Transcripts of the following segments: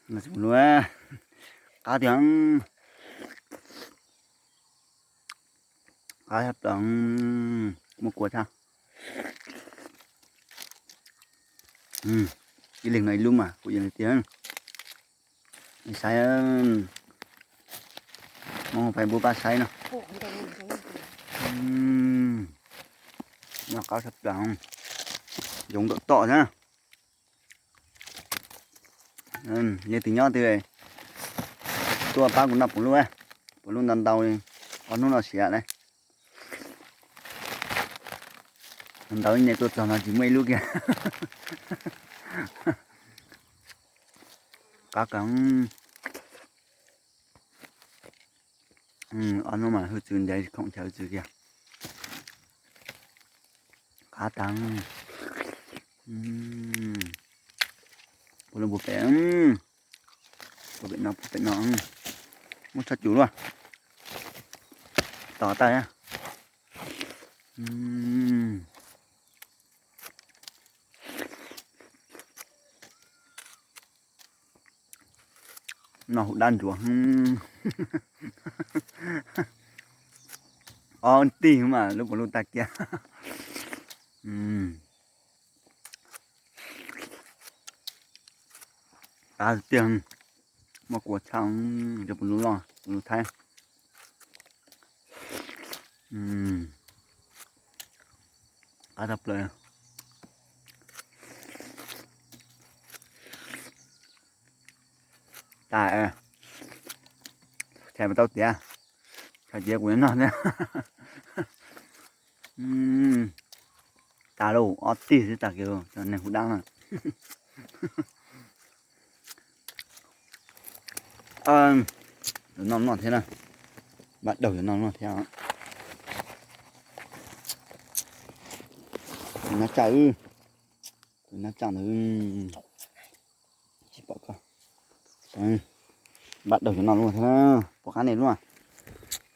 Lub qab tiag, qab tshaj plaws, muaj kua tshaj. Ib leeg no ib lub mas kuv yeej tiag. Saib, muab pab pab saib no. Noj qab tshaj plaws, yoov nram tom na. Leej twg nyob twg tuaj pab kuv noj puv lub, puv lub ntau ntau li, ob hnub no siav lawm. Ntau ib nyuag tuaj txog no tsis muaj ib lub kiag. Qab kawg. Ob hnub mas hwj txwv ntev khoom chaw hwj txwv kiag. Qab tag. Puv lub puv pem, puv pem no, puv pem no, muaj tshaj cum luaj. Tos tawm. Noj hauv dab ntsuav. Ob tig mas lub puv lub tag kiag. Qab tiag, muaj kua tshaj, cov puv lub loj, puv lub thaib. Qab tshaj plaws. Tas, tshais mas tau tiav, tshais tiav kuv yuav noj thiab. Tas lauj, ob tig xwb tas kiag, cov neeg hu dab na. Yuav noj noj thiab na, npaj daug yuav noj noj thiab. Nab tsaj, nab tsaj ntawd tsis pom koj. Npaj daug yuav noj lub thiab, pom qab nej lub.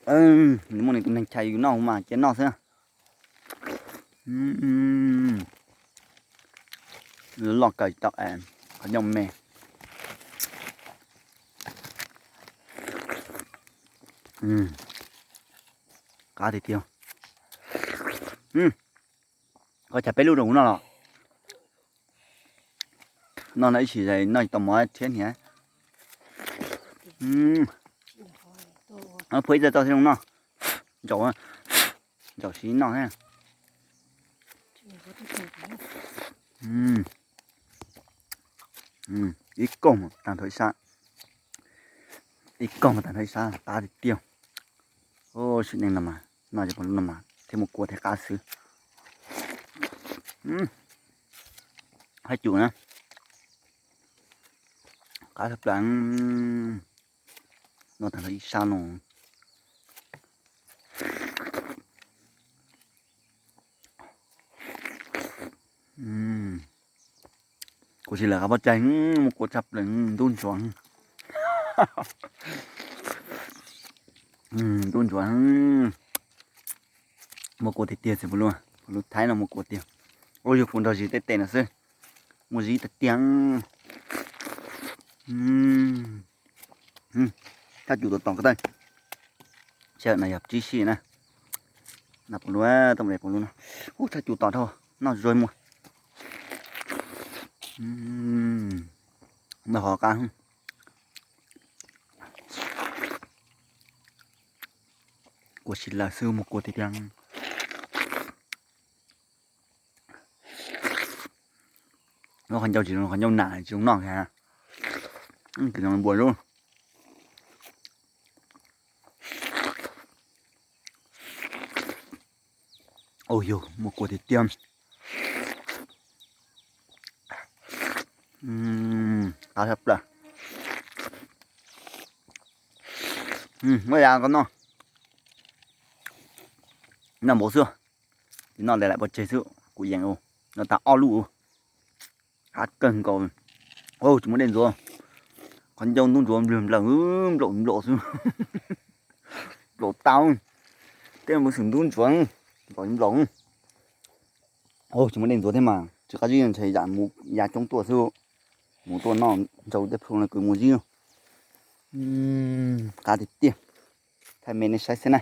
Nws muaj nws tus neeg chais yus noj mas cia noj xwb. Loj kawg tau, qhov ncauj me. Qab tiag tiag. Koj chais peb lub rau kuv noj los? Noj no ib sim noj tsis tau mov thiab hniav. Phuaj ib txoj txoj thiab zoo noj. Ntsaum, ntsaum siv noj thiab. Ib koog tag nrho ib sab, ib koog tag nrho ib sab, qab tiag tiag. Sim neej no mas noj cov pom lub no mas thiaj muaj kua thiab qab xwb. Hab cum na, qab tshaj plaws. Noj tag nrho ib sab no. Kuv tsis lawv qab pob tsaig, muaj kua tshaj plaws, ntub ntsuav. Ntub ntsuav. Muaj kua tiag tiag xwb, puv lub, puv lub thaib no muaj kua tiag. Ua yog puv nrog zis tej tes no xwb, muaj zis tiag tiag. Thaj cum tom tom ko taw. Sij hawm no yog tsib sij na. No puv lub, tau de puv lub no. Ub, thaj cum tom dhau, noj zuag muag. Noj qhov qab. Kua si lawm xwb, muaj kua tiag tiag. Qhov ncauj tsis zoo, qhov ncauj nam tsis zoo noj kiag. Npua lub. Ua yog muaj kua tiag tiag. Qab tshaj plaws. Muab ya koj noj. Noj npaum xwb, tsis noj ntev lawm pov tseg xwb kuv yeem ua. Noj tag ob lub, qab kawg nkaus. Tsis muaj dej ntxuav, qhov ncauj ntub ntsuav nplwg nplaws, nplaum nplaum xwb. Nplaum tau, tej mus xwm ntub ntsuav, nplaum nplaum. Tsis muaj dej ntxuav thiab mas tsis qab zib, ntshai yam mus ya coob tuaj xwb. Mus tuaj noj ntsau tej plhu no kwv mus zib. Qab tiag tiag. Thaij me nej saib xwb na.